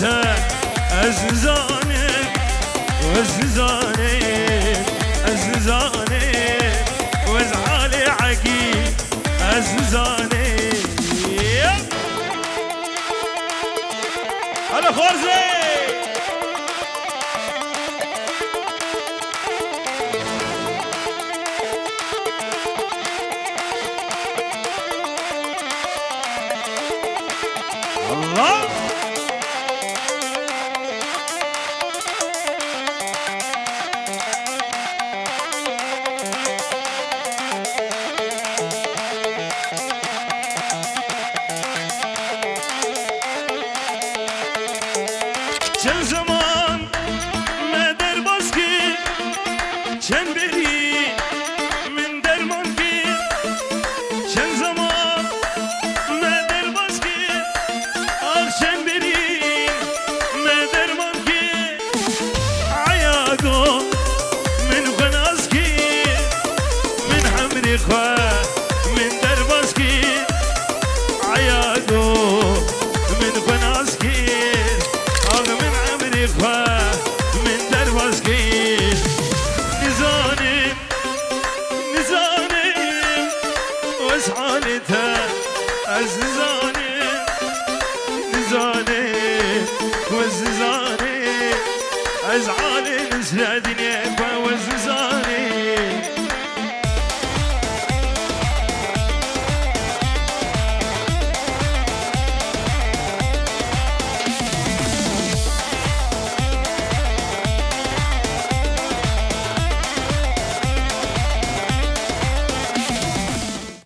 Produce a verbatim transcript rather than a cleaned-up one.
Ez nizanim, ez nizanim, ez nizanim, ez halê Egî, ez nizanim. Hele xwarzê! Allah! Çend zeman me derbas kir, çend berî min derman kir, çend zeman me derbas kir, ax çend berî me derman kir. Eya go min xwe nas kir, min emrê xwe min derbas kir. Eya go min xwe nas kir, ax min emrê xwe min derbas kir. Nizanim, nizanim, wez halê te ez nizanim, nizanim, wez nizanim, ez halê Nisredînê xwe wez nizanim.